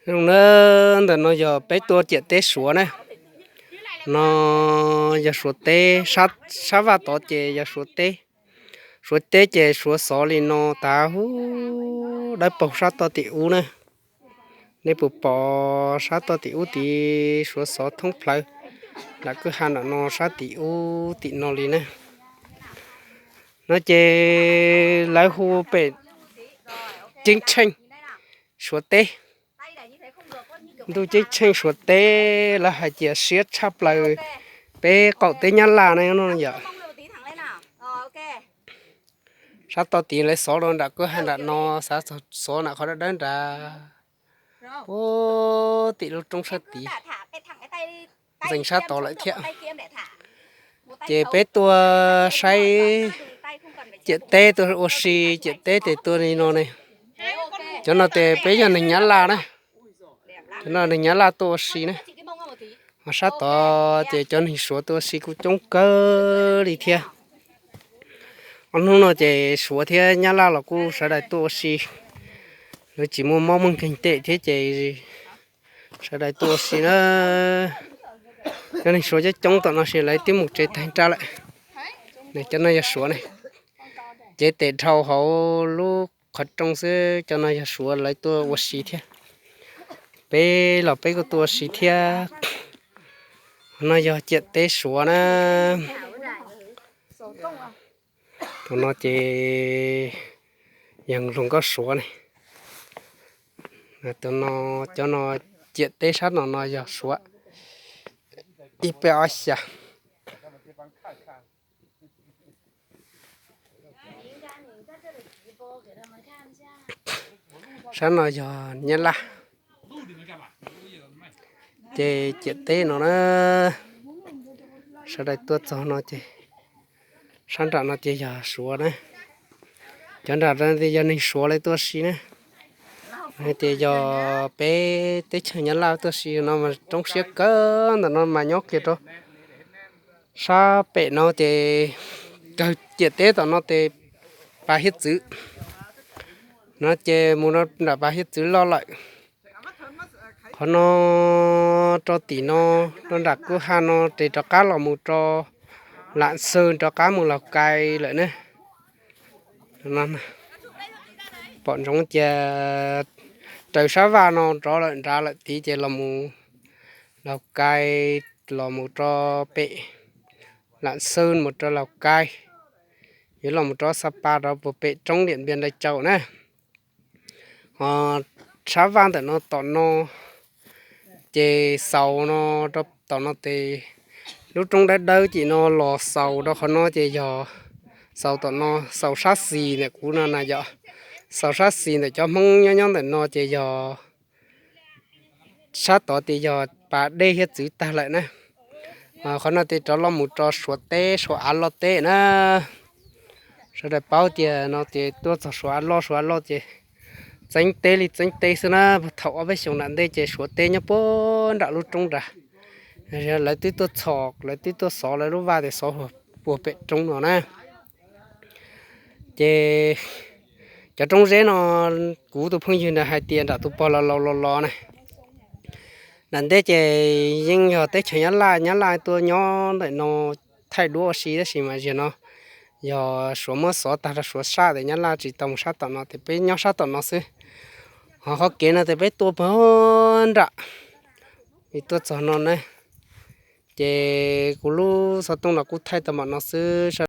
Zoo na, ntawm no yog peb tuaj ciam teb Suav na. No yog Suav teb, sab vaj tod ces yog Suav teb. Suav teb ces Suav xov li no tas huv, dawb paug sab toj tim ub na. Nej puas pom sab toj tim ub tid, Suav xov thoob plawg, nram kwj ha nram no sab tim ub tim no li na. No ces lawv hu pem ceeb tsheej Suav teb. Ntuj ceeb tsheej Suav teb, lawv hais tias siab tshaj plaws peb qaum teb Nyab Laj na no yom. Sab toj tid lawv xov rau nram kwj ha nram no, xav xov nram qhov dawb dawb nrad, puag tim lub roob sab tid, ntxeev sab tod lawm thiab. Ces peb tuaj saib ciam teb, tuaj ua si ciam teb ces tuaj li no ne. Cov no ces peb yog neeg Nyab Laj na, cov no neeg Nyab Laj tuaj ua si na. Ho sab tod ces cov neeg Suav tuaj ua si kuj coob kawg li thiab. Ob hnub no ces Suav thiab Nyab Laj los kuj sawv daws tuaj ua si, lawv tsis muaj mob muaj nkeeg tej thiab ces sawv daws tuaj ua si na. Cov neeg Suav coob coob tom no ces lawv twb mus tsev tag nrho lawm. Cov no yog Suav ne, cev tes dhau hauv lub qhov rooj xwb. Cov no yog Suav lawv tuaj ua si thiab. Peb los peb kuj tuaj ua si thiab. No yog ciam teb Suav na. Tus no ces yog hluas nkauj Suav ne. Tus no, cov no ciam teb sab no no yog Suav. Ib peb ob xya. Sab no yog Nyab Laj. Ces ciam teb no na, sawv daws tuaj txog no ces sab nram no ces yog Suav na. Cov nram no yog neeg Suav lawv tuaj si na. Hais tias yog peb teb chaws Nyab Laj tuaj si no mas roob siab kawg, ntawm no mas nyob kiag rau sab pem no ces kawg ciam teb tom no ces pas hiav txwv no ces mus rau nram pas hiav txwv loj lawm. Qhov no rau tim no, rau nram kwj ha no ces rov qab los mus rau Lam Xwm, rov qab mus Laus Kais lawm ne. Pom ntsoov tias raws sab vaj no rov lawm nrad lawm tid ces los mus Laus Kais, los mus rau pem Lam Xwm, mus rau Laus Kais, yuav los mus rau Xa Pas rau puag pem roob Diam Npias Nrais Tsau na. Ho sab vaj ntawm no tom no ces xaus no, rau tom no ces lub roob dawb dawb tim no los xaus rau qhov no ces yog xaus tom no, xaus sab xis ntawm kuv no na yom. Xaus sab xis ntawm cov Hmoob nyob nyob ntawm no ces yog sab tod ces yog pas dej hiav txwv tag lawm na. Qhov no ces rov los mus rau Suav teb, Suav av loj teb na. Sawv daws paub tias no ces tuaj txog Suav av loj, Suav av loj ces txeeb teb li txeeb teb xwb na. Thaum ob peb xyoos nram ntej ces Suav teb nyob puag nram lub roob nrad. Lawv twb tuaj txhom, lawv twb tuaj xov lawv lub vaj tias xov puag pem roob no na. Ces cov roob zeb no, kuv tus phooj ywg ntawd hais tias nram tus pog laus laus los los na, nram ntej ces yeej yog teb chaws Nyab Laj, Nyab Laj tuaj nyob ntawm no thaij duab ua si, tab sis mas zaum no yog Suav muab xov tag rau Suav sab ces Nyab Laj tsis tau mus sab tom no ces peb nyob sab tom no xwb. Ho qhov kev no ces peb tuaj puag nram, tuaj txog no na. Ces kuv lub xov tooj no kuj thaij tau npaum no xwb.